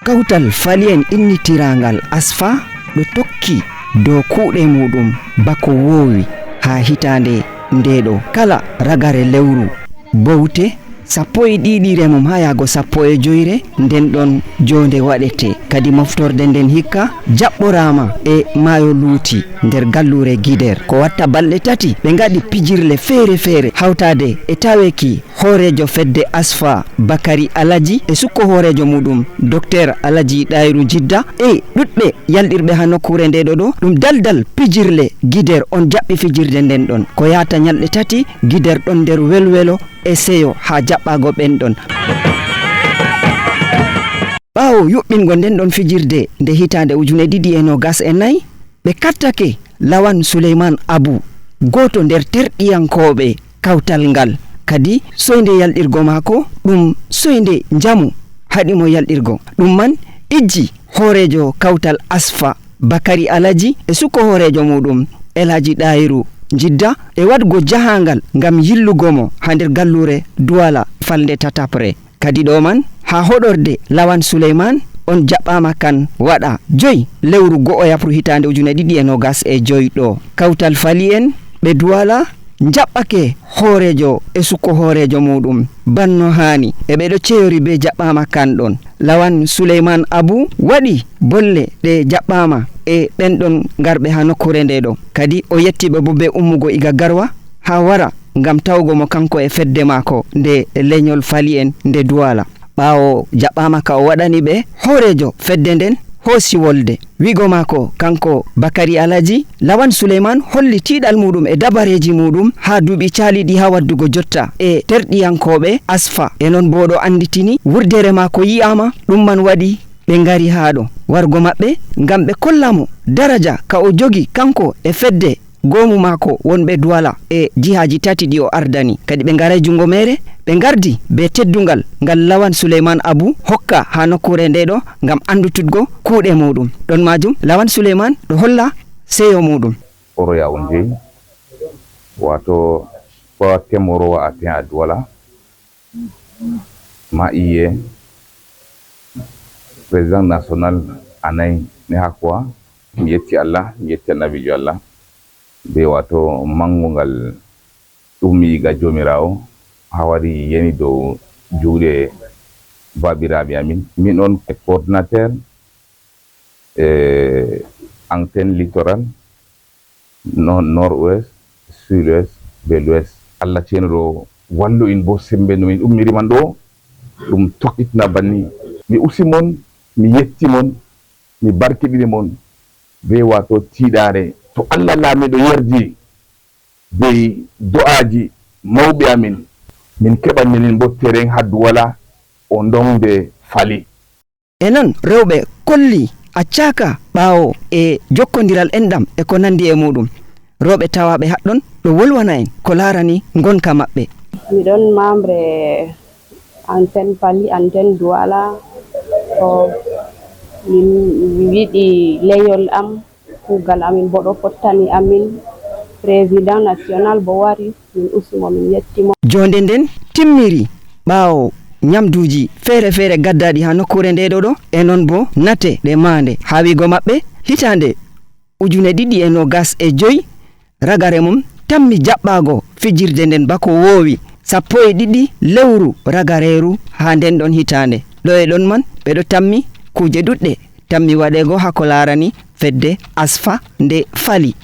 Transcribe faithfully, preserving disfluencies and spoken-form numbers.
Kawtal Fali en innitiraangal ASFA ɗo tokki dow kuuɗe muuɗum bako woowi haa hitaande ndee ɗoo. Kala ragare lewru bowte sappo e ɗiɗiire mum haa yahgo sappo e joyre nden ɗon joonde waɗete. Kadi moftorde nden hikka jaɓɓoraama e maayo luuti nder galluure Gider. Ko watta balɗe tati ɓe ngaɗi pijirle feere-feere hawtaade e taweeki hooreejo fedde ASFA Bakari Alaji e sukko hooreejo muuɗum Dokteer Alaji Ɗayiru Jidda e ɗuɗɓe yalɗirɓe haa nokkuure ndee ɗoo ɗoo. Ɗum daldal pijirle Gider on jaɓɓi fijirde nden ɗon. Ko yahata ñalɗe tati Gider ɗon nder welwelo e seyo haa jaɓɓaago ɓen ɗon. Ɓaawo yuɓɓingo nden ɗon fijirde nde hitaande ujune ɗiɗi e noogas e nayi, ɓe kattake Lawan Suleyman Abu, gooto nder terɗiyankooɓe kawtal ngal. Kadi soynde yalɗirgo maako ɗum soynde njamu haɗi mo yalɗirgo. Ɗum man ijji hooreejo kawtal ASFA Bakari Alaji e sukko hooreejo muuɗum El Haji Ɗayiru Jidda e waɗgo jahaangal ngam yillugo mo haa nder galluure Duwala falnde tataɓre. Kadi ɗo man, haa hoɗorde Lawan Suleyman on jaɓɓaama kan waɗa joy lewru go'o yapru hitaande ujune ɗiɗi e noogas e joy ɗo. Kawtal Fali en ɓe Duwala njaɓɓake hooreejo e sukko hooreejo muuɗum banno haani e ɓe ɗo ceyori bee jaɓɓaama kan ɗon. Lawan Suleyman Abu waɗi bolle ɗe jaɓɓaama e ɓen ɗon garɓe haa nokkuure nde ɗo. Kadi o yetti ɓe bo bee ummugo iga Garwa haa wara ngam tawgo mo kanko e fedde maako nde lenyol Fali en nde Duwala. Ɓaawo jaɓɓaama ka o waɗani ɓe, hooreejo fedde nden hoosi wolde. Wi'go maako kanko Bakari Alaji, Lawan Suleyman holli tiiɗal muuɗum e dabareeji muuɗum haa duuɓi caaliiɗi haa waddugo jotta e terɗiyankooɓe ASFA. E non boo o ɗo annditini wurdere maako yi'aama, ɗum man waɗi ɓe ngari haa ɗo. Wargo maɓɓe ngam ɓe kolla mo daraja ka o jogi kanko e fedde goomu maako wonɓe Duwala e jihaaji tati ɗi o ardani. Kadi ɓe ngaray junngo meere, ɓe ngardi bee teddungal ngal Lawan Suleyman Abu hokka haa nokkuure nde ɗo ngam anndututgo kuuɗe muuɗum. Ɗon maajum, Lawan Suleyman ɗo holla seyo muuɗum. Oroya on jeyi, wato, ko temorowa a ten a Duwala. Ma iye, président national anay ne hakwa. Mi yetti Allah, mi yetti annabijo Allah. Be wato mangungal ɗum mi ga Joomiraawo, haa wari yani dow juuɗe baabiraaɓe amin. Min on e coordinateur e antenne littoral, no-, nord-ouest, sud-ouest, be l'ouest. Allah ceenoɗo wallu in bo sembe no min ummiri man ɗo, ɗum tokkitina banni. Mi usi mon, mi yetti mon, mi barkiɗini mon, be wato tiiɗaare. To Allah laamiɗo yardi, be do'aaji mawɓe amin, min keɓan minin bo terrain haa Duwala o ndonde Fali. E non rewɓe kolli accaaka ɓaawo e jokkondiral enɗam e ko nandi e muuɗum. Rewɓe tawaaɓe haɗɗon ɗo wolwana en ko laarani ngonka maɓɓe. Miɗon membre antenne Fali, antenne Duwala, ko min yiɗi leyol am, kuugal amin bo ɗo fottani amin. Président national bo wari, min usi mo, min yetti mo. Joonde nden timmiri ɓaawo nyamduuji feere-feere gaddaaɗi haa nokkuure nde ɗo ɗo, e non bo nate ɗe maande. Haa wi'go maɓɓe, hitaande ujune ɗiɗi e noogas e joy, ragare mum tammi jaɓɓaago fijirde nden bako woowi sappo e ɗiɗi lewru ragareeru haa nden ɗon hitaande. Ɗo e ɗon man, ɓe ɗo tammi kuuje ɗuɗɗe tammi waɗeego haa ko laarani fedde ASFA nde Fali.